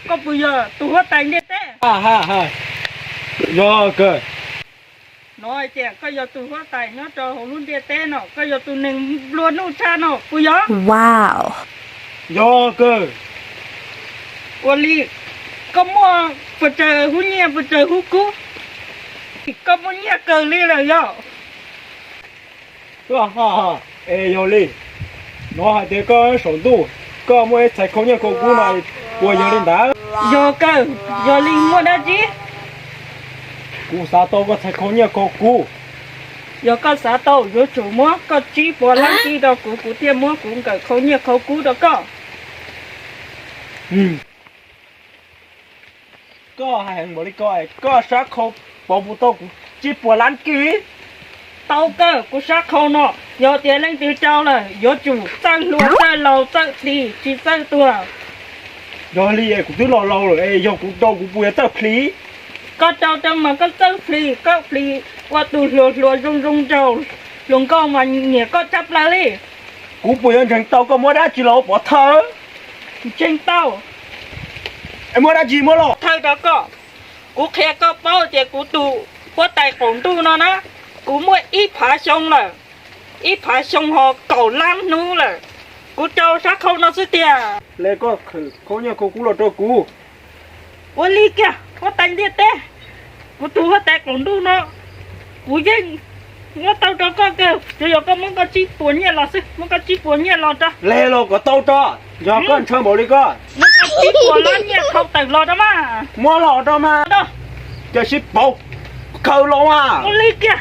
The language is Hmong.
Koj puas yog tus huab tais ntiaj teb? Yog kawg. Hnov hais tias koj yog tus huab tais nyob rau hauv lub ntiaj teb no, koj yog tus neeg nplua nuj tshaj no puas yog? Yog kawg. Ua li, koj muaj puas tsawg hub nyiaj puas tsawg hub kub? Koj muaj nyiaj kawg li lawm yog? Es yog li, hnov hais tias koj saum ntuj, koj muaj ib txhais khau nyiaj khau kub no, puas yog li ntawd? Yog kawg, yog li muaj dab tsi? Kuv xav tau koj txhais khau nyiaj khau kub. Yog koj xav tau, yuav tsum muab koj tsib puas lab kib rau kuv, kuv thiaj muab kuv nkawm khau nyiaj khau kub rau koj. Koj hais heev npaum li ko, koj sab khau pauv puas tau kuv tsib puas lab kib? Tau kawg, kuv sab khau no, yog tias leej twg rau lawm yuav tsum txawj hluas txawj laus txawj hli tsis txawj tuag. Yog li es kuv twb laus laus lawm es yog kuv rau kuv puas yuav txawj hli? Koj rau rau mas koj txawj hli, koj hli ua tus hluas hluas zoo zoo nraug, hluas nkauj mas nyiam koj tshaj plaws li. Kuv puas yuav ntseeg tau koj muab dab tsi los ua pov thawj? Ntseeg tau. Es muab dab tsi muab los thawj rau koj? Kuv qhia koj paub tias kuv tus huab tais qaum ntuj no na, kuv muaj ib phav xyoo lawm, ib phav xyoo ho kaum lab hnub lawm, kuv rau sab khau no xwb tiag. Le koj khawm khau nyiaj khau kub los rau kuv. Ua li kiag huab tais ntiaj teb, kuv tus huab tais qaum ntuj no, kuv yeej muab tau rau koj kawg, tsuas yog koj muab koj tsib puas nyiaj los xwb, muab koj tsib puas nyiaj los rau. Le los kom tau rau, yog koj ntshaw npaum li ko, muab koj tsib puas lab nyiaj khau tawm los rau mas. Muab los rau mas. Ces sib pauv, khaws los mas. Ua li kiag.